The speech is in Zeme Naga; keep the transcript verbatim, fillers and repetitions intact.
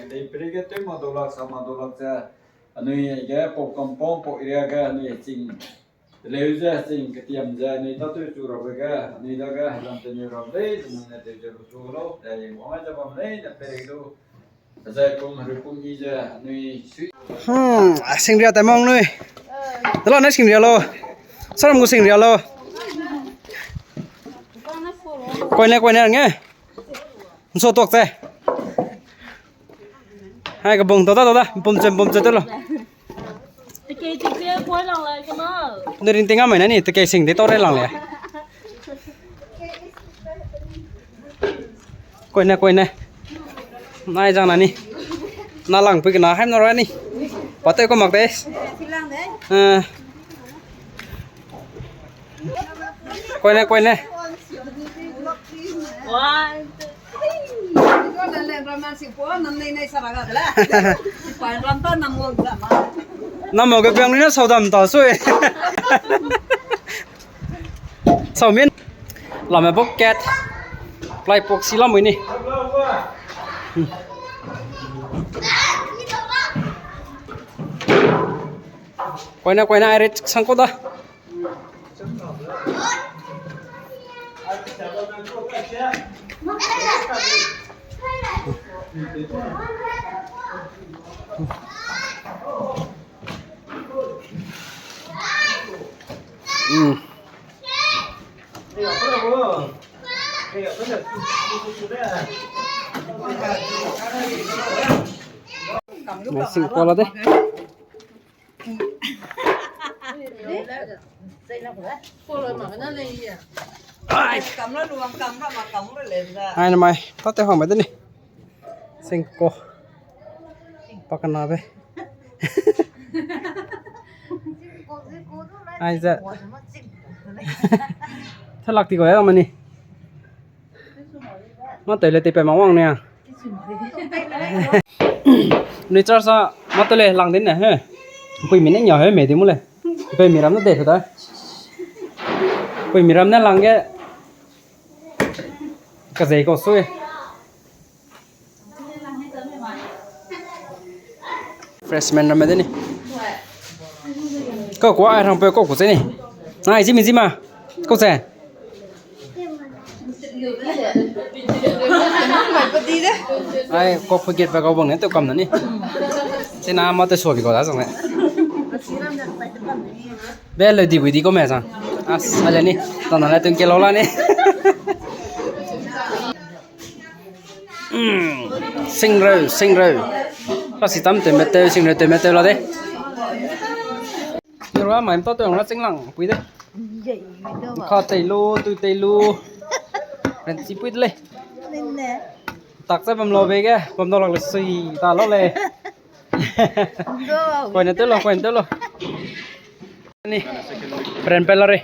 Dei peri ge tui ma dolak, sa ma dolak ze, anui ge pau kampau, pau area ge anui ching teleu ze, ching ketiam ze, anui tâtew chu rabe ge, anui dage helam teneu rabe lei, nang ne teu ze lu chu lau, dai wang ze bam lei, ne peri du. Zai kum, ru kum i ze, anui sui. Hmm, singria tai mang nui. Dala ne singria lo. Saram gu singria lo. Koine, koine nge. Nso tok ze. Hai, ka bong to da, to da. Pum chem, pum chem to lo. Tekei, tekei, koi lang lai kena. Ne ring ting a mai na ni, tekei sing de to re lang le. Koine, koine. Nai jang na ni. Na lang pui kena haim na ra ni. Pate ko mak de. Eh. Koine, koine. Namo ge biang ni na saudam ta sui. Sau min. Lame bok kat. Plai pok si lam ni. Koine, koine, ai rit sang ko da. Mm. Sing ko la de. Ai. Ai na mai, ta te hang mai de ni. Sing ko. Pakana be. Ai ze. Thalak ti ko ya mani. Ma tei le tei pe ma wang ne a. Nui char sa ma tei le lang din ne he. Pui mi ne nya he me di mu le. Pui mi ram ne de da. Pui mi ram ne lang ge. Ka zei ko sui. Freshman ramme de ni. Kau kua ai rang pe kau ku se ni. Nai, zimi zima. Kau se. Ai, kau forget pe kau bang ne, teu kam na ni. Sina ma te so bi kau da zang ne. Be le di bui di kau me zang. As, ale ni. Tana le tun ke lo la ni. Mm, singreu, singreu. Kasi tam teu meteu, singreu teu meteu la de. Ni rua mai mta teu nga singlang pui de. Kha tei lu, tu tei lu. Ren si pui de lei. Tak se bam lo be ge, bam do lak le sui ta lo lei. Koine teu lo, koine teu lo. Ni, friend pe la re.